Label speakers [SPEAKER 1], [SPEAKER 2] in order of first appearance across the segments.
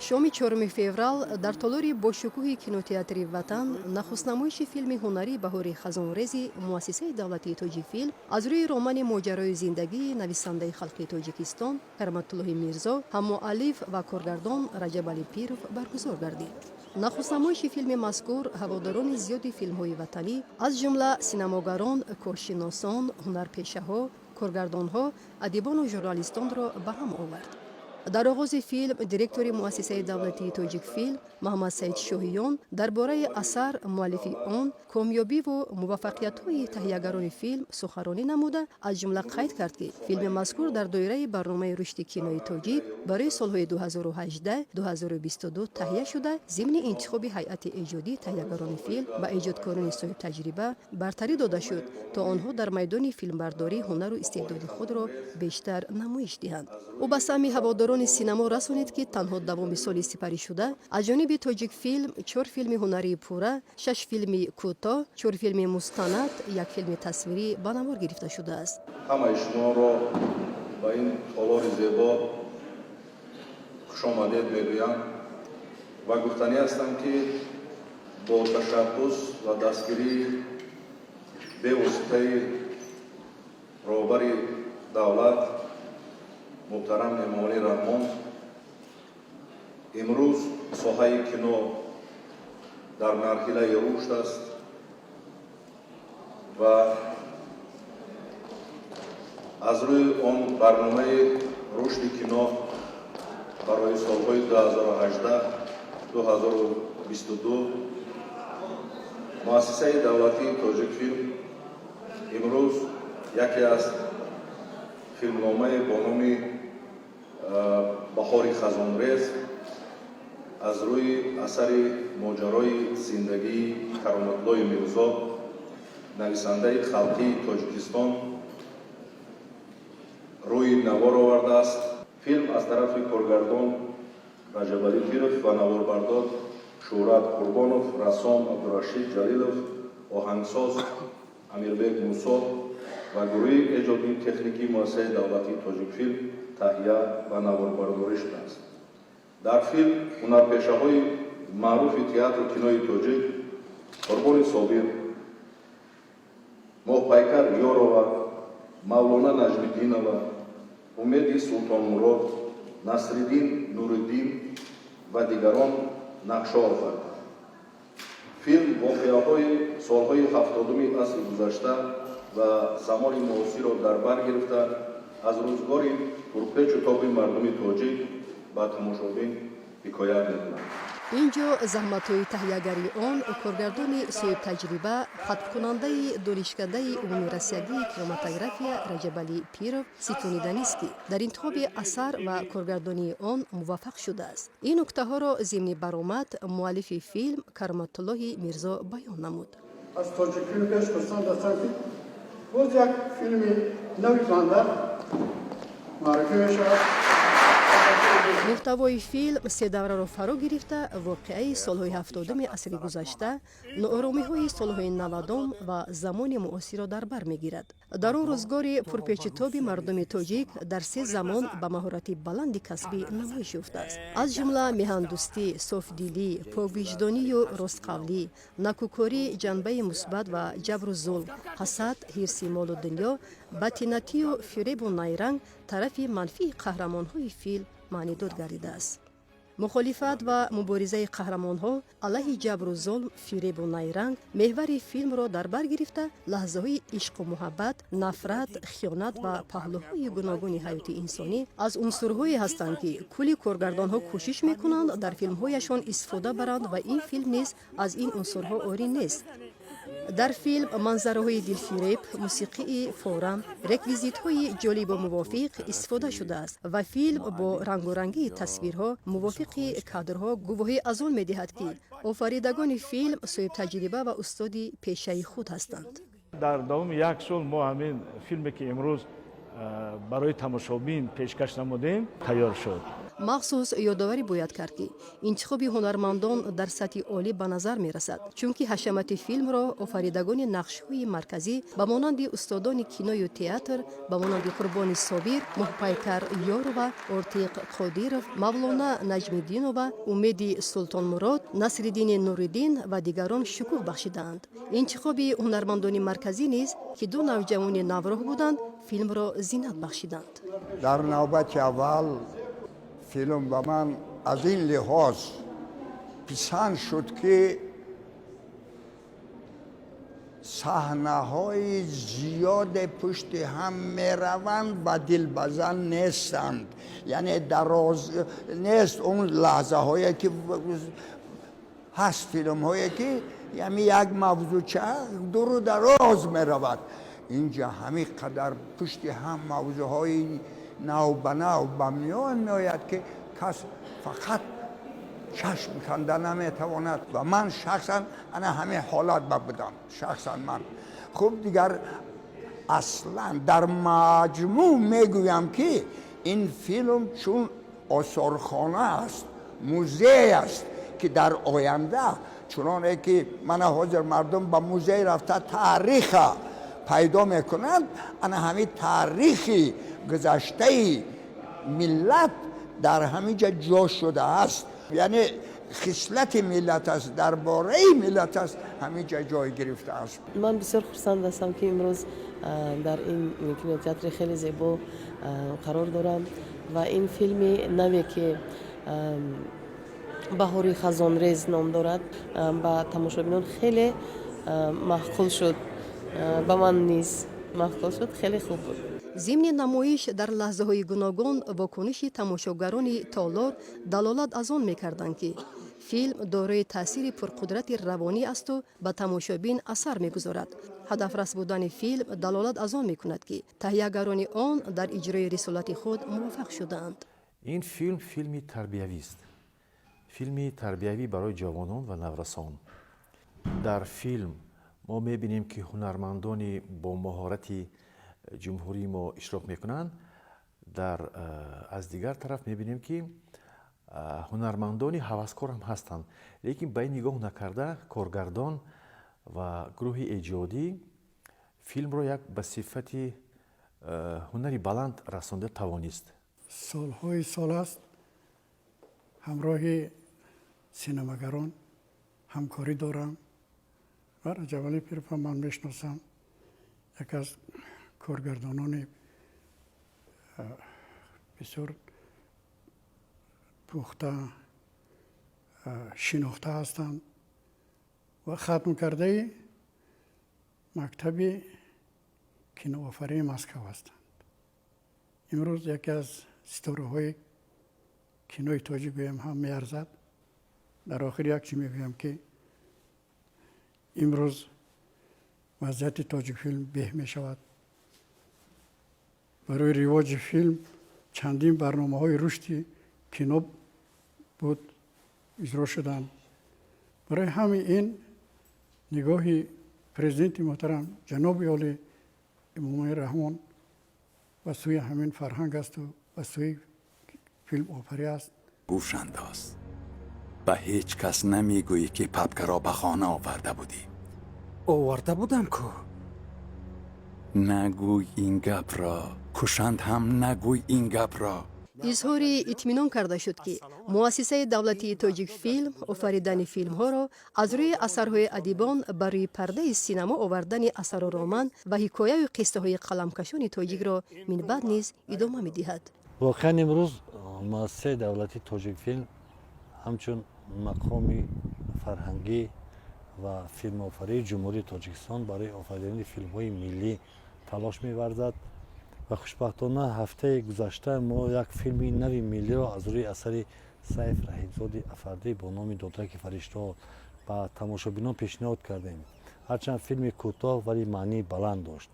[SPEAKER 1] Шоми 4 феврал дар толори бошукӯҳи кинотеатри «Ватан» нахустнамоиши филми ҳунарии «Баҳори хазонрези» Муассисаи давлатии «Тоҷикфилм» аз рӯи романи «Моҷарои зиндагии» нависандаи халқи Тоҷикистон Кароматуллоҳи Мирзо, ҳаммуаллиф ва коргардон Раҷабалӣ Пиров баргузор гардид. Нахустнамоиши филми мазкур ҳаводорони зиёди филмҳои ватанӣ, аз ҷумла синамогарон, коршиносон, ҳунарпешаҳо, коргардонҳо, адибону журналистонро ба ҳам овард. Дар оғози филм директори Муассисаи давлатии «Тоҷикфилм» Муҳаммадсаид Шоҳиён дар бораи асар, муаллифи он, комёбиву муваффақиятҳои таҳиягарони филм суханронӣ намуда, аз ҷумла қайд кард, ки филми мазкур дар доираи барномаи рушди кинои тоҷик барои солҳои 2018-2022 таҳия шуда, зимни интихоби ҳайати эҷодии таҳиягарони филм ба эҷодкорони соҳибтаҷриба бартарӣ дода шуд, то онҳо дар майдони филмбардорӣ ҳунару истеъдоди худро бештар намоиш диҳанд. Ӯ ба самъи ҳаводорони синамо расонид, ки танҳо давоми соли сипаришуда аз ҷониби «Тоҷикфилм» чор филми ҳунарии пурра, шаш филми кӯтоҳ, чор филми мустанад, як филми тасвирӣ ба навор гирифта шудааст.
[SPEAKER 2] Ҳамаи шуморо ба ин толори зебо хушомадед мегӯям ва гуфтанӣ ҳастам, ки бо ташаббус ва дастгирии бевоситаи роҳбари давлат муҳтарам Эмомалӣ Раҳмон имрӯз соҳаи кино дар марҳилаи рушд аст ва аз рӯи он барномаи рушди кино барои солҳои 2018-2022 Муассисаи давлатии «Тоҷикфилм» имрӯз яке аз филмномае бо номи «Баҳори хазонрез» аз рӯи асари «Моҷарои зиндагии» Кароматуллои Мирзо, нависандаи халқии Тоҷикистон, рӯи навор овардааст. Филм аз тарафи коргардон Раҷабалӣ Пиров ва наворбардор Шӯҳрат Қурбонов, рассом Абдурашид Ҷалилов, оҳангсоз Амирбек Мусо ва гурӯҳи эҷодии техникии Муассисаи давлатии «Тоҷикфилм» таҳия ва наворбардорӣ шудааст. Дар филм ҳунарпешаҳои маъруфи театру кинои тоҷик Қурбони Собир, Моҳпайкар Ёрова, Мавлона Наҷмиддинова, Умеди Султонмурод, Насриддин Нуриддин ва дигарон нақшҳо офариданд. Филм воқеаҳои солҳои 70-уми асри гузашта ва замони муосирро дар бар гирифта, аз рӯзгори пурпечу тоби мардуми тоҷик ба тамошобин ҳикоят мекунад.
[SPEAKER 1] Ин ҷо заҳматҳои таҳиягарии он коргардони соҳибтаҷриба, хатмкунандаи Донишкадаи умумирассиягии кинематография Раҷабалӣ Пиров ситониданист, ки дар интихоби асар ва коргардонии он муваффақ шудааст. Ин нуктаҳоро зимни баромад муаллифи филм Кароматуллоҳи Мирзо баён намуд.
[SPEAKER 3] Аз «Тоҷикфилм» пеш хурсанд ҳастам, ки боз як филми нави банда муаррифӣ мешавад.
[SPEAKER 1] Муҳтавои филм се давраро фаро гирифта, воқеаи солҳои 70-уми асри гузашта, нооромиҳои солҳои 90-ум ва замони муосирро дар бар мегирад. Дар он рӯзгори пурпечутоби мардуми тоҷик дар се замон ба маҳорати баланди касбӣ намоиш ёфтааст. Аз ҷумла меҳандӯстӣ, софдилӣ, поквиҷдонию ростқавлӣ, накӯкорӣ, ҷанбаи мусбат ва ҷабру зулм, ҳасад, ҳирси молу дунё, батинатию фиребу найранг тарафи манфии қаҳрамонҳои филм маънидод гардидааст. Мухолифат ва муборизаи қаҳрамонҳо алайҳи ҷабру зулм, фиребу найранг меҳвари филмро дар бар гирифта, лаҳзаҳои ишқу муҳаббат, нафрат, хиёнат ва паҳлӯҳои гуногуни ҳаёти инсонӣ аз унсурҳое ҳастанд, ки кулли коргардонҳо кӯшиш мекунанд, дар филмҳояшон истифода баранд ва ин филм низ аз ин унсурҳо орӣ нест. Дар филм манзараҳои дилфиреб, мусиқии форам, реквизитҳои ҷолибу мувофиқ истифода шудааст ва филм бо рангорангии тасвирҳо, мувофиқи кадрҳо гувоҳӣ аз он медиҳад, ки офаридагони филм соҳибтаҷриба ва устоди пешаи худ ҳастанд.
[SPEAKER 4] Дар давоми як сол мо ҳамин филме, ки имрӯз барои тамошобин пешкаш намудем, тайёр шуд.
[SPEAKER 1] Махсус ёдоварӣ бояд кард, ки интихоби ҳунармандон дар сатҳи олӣ ба назар мерасад, чунки ҳашамати филмро офаридагони нақшҳои марказӣ ба монанди устодони киною театр ба монанди Қурбони Собир, Моҳпайкар Ёрова, Ортиқ Қодиров, Мавлона Наҷмиддинова, Умеди Султонмурод, Насриддини Нуриддин ва дигарон шукӯҳ бахшидаанд. Интихоби ҳунармандони марказӣ низ, ки ду навҷавони навроҳ буданд, филмро зинат бахшиданд.
[SPEAKER 5] Дар навбати аввал филм ба ман аз ин лиҳоз писанд шуд, ки саҳнаҳои зиёде пушти ҳам мераванд ва дилбазан нестанд, яъне дароз нест. Он лаҳзаҳое ки ҳаст, филмҳое ки яъне як мавзӯча дуру дароз меравад, инҷа ҳамин қадар пушти ҳам мавзӯъҳои нав ба нав ба миён меояд, ки кас фақат чашм канда наметавонад. Ва ман шахсан ана ҳамин ҳолат ба будам, шахсан ман. Хуб, дигар аслан дар маҷмӯъ мегӯям, ки ин филм чун осорхона аст, музей аст, ки дар оянда, чуноне ки мана ҳозир мардум ба музей рафта таъриха пайдо мекунанд, ана ҳамин таърихи гузаштаи миллат дар ҳамин ҷа ҷо шудааст, яъне хислати миллат аст, дар бораи миллат аст, ҳамин ҷа ҷой гирифтааст.
[SPEAKER 6] Ман бисёр хурсанд ҳастам, ки имрӯз дар ин кинотеатри хеле зебо қарор дорам ва ин филми наве, ки «Баҳори хазонрез» ном дорад, ба тамошобинон хеле маъқул шуд, ба ман низ маъқул шуд, хеле хуб буд.
[SPEAKER 1] Зимни намоиш дар лаҳзаҳои гуногун вокуниши тамошогарони толор далолат аз он мекарданд, ки филм дорои таъсири пурқудрати равонӣ асту ба тамошобин асар мегузорад. Ҳадафрас будани филм далолат аз он мекунад, ки таҳиягарони он дар иҷрои рисолати худ муваффақ шудаанд.
[SPEAKER 7] Ин филм филми тарбиявист, филми тарбиявӣ барои ҷавонон ва наврасон. Дар филм мо мебинем, ки ҳунармандони бо маҳорати ҷумҳурии мо иштирок мекунанд. Дар аз дигар тараф мебинем, ки ҳунармандони ҳаваскор ҳам ҳастанд, лекин ба ин нигоҳ накарда, коргардон ва гурӯҳи эҷодӣ филмро як ба сифати ҳунари баланд расонда тавонист.
[SPEAKER 3] Солҳои сол аст, ҳамроҳи синамагарон ҳамкорӣ дорам ва Раҷабалӣ Пировам ман мешиносам, яке аз коргардонони бисёр пухта, шинохта ҳастанд ва хатмкардаи мактаби киноофарии Москав ҳастанд. Имрӯз яке аз ситораҳои кинои тоҷик гӯям ҳам меарзад. Дар охир як чӣ мегӯям, ки имрӯз вазъияти Тоҷикфилм беҳ мешавад. Барои ривоҷи филм чандин барномаҳои рушди кино буд, иҷро шуданд. Барои ҳамин ин нигоҳи президенти муҳтарам ҷаноби олӣ Эмомалӣ Раҳмон ба сӯи ҳамин фарҳанг асту ба сӯи филмофарӣ аст.
[SPEAKER 8] Гӯш андоз, ба ҳеҷ кас намегӯӣ, ки папкаро ба хона оварда будӣ.
[SPEAKER 9] Оварда будам ку.
[SPEAKER 8] Нагӯй ин гапро, кушанд ҳам нагӯй ин гапро.
[SPEAKER 1] Изҳори итминон карда шуд, ки муассисаи давлатии Тоҷикфилм офаридани филмҳоро аз рӯи асарҳои адибон ба рӯи пардаи синамо овардани асару роман ва ҳикояю қиссаҳои қаламкашони тоҷикро минбаъд низ идома медиҳад.
[SPEAKER 10] Воқеан, имрӯз муассисаи давлатии Тоҷикфилм ҳамчун мақоми фарҳангӣ ва филмофарии Ҷумҳурии Тоҷикистон барои офаридани филмҳои миллӣ талош меварзад ва хушбахтона ҳафтаи гузашта мо як филми нави миллиро аз рӯи асари Сайф Раҳимзоди Афардӣ бо номи «Додараки фариштаҳо» ба тамошобинон пешниҳод кардем. Ҳарчанд филми кӯтоҳ, вале маънии баланд дошт.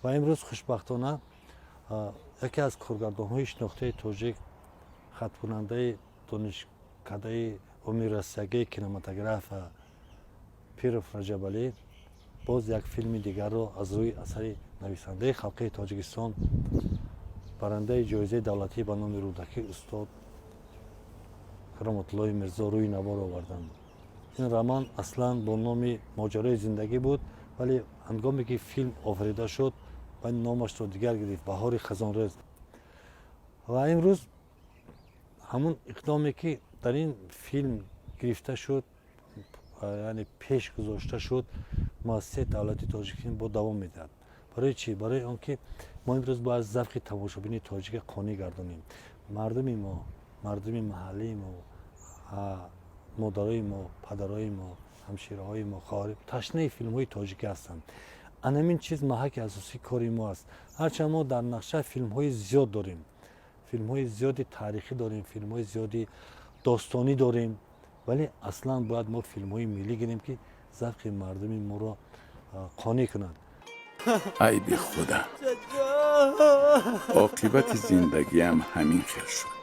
[SPEAKER 10] Ва имрӯз хушбахтона яке аз коргардонҳои шинохтаи тоҷик, хатмкунандаи донишкадаи умумироссиягии кинематография Пиров Раҷабалӣ боз як филми дигарро аз рӯи асари нависандаи халқии Тоҷикистон, барандаи ҷоизаи давлатӣ ба номи Рӯдакӣ, устод Кароматуллои Мирзо рӯи навор оварданд. Ин роман аслан бо номи «Моҷарои зиндагӣ» буд, вале ҳангоме ки филм офарида шуд ва номашро дигар гирифт, «Баҳори хазонрез». Ва имрӯз ҳамун иқдоме, ки дар ин филм гирифта шуд, яъне пеш гузошта шуд, муассисаи давлатии «Тоҷикфилм» бо давом медиҳад. Барои чӣ? Барои он ки мо имрӯз бояд завқи тамошобини тоҷика қонеъ гардонем. Мардуми мо, мардуми маҳаллии мо, модарои мо, падарои мо, ҳамшираҳои мо, хоҳар ташнаи филмҳои тоҷикӣ ҳастанд. Анамин чиз маҳаки асосии кори мо аст. Ҳарчанд мо дар нақша филмҳои зиёд дорем, филмҳои зиёди таърихӣ дорем, филмҳои зиёди достонӣ дорем, вале аслан бояд мо филмҳои миллӣ гирем, ки завқи мардуми моро қонеъ кунад.
[SPEAKER 8] Айби худам, оқибати зиндагиам ҳамин хел шуд.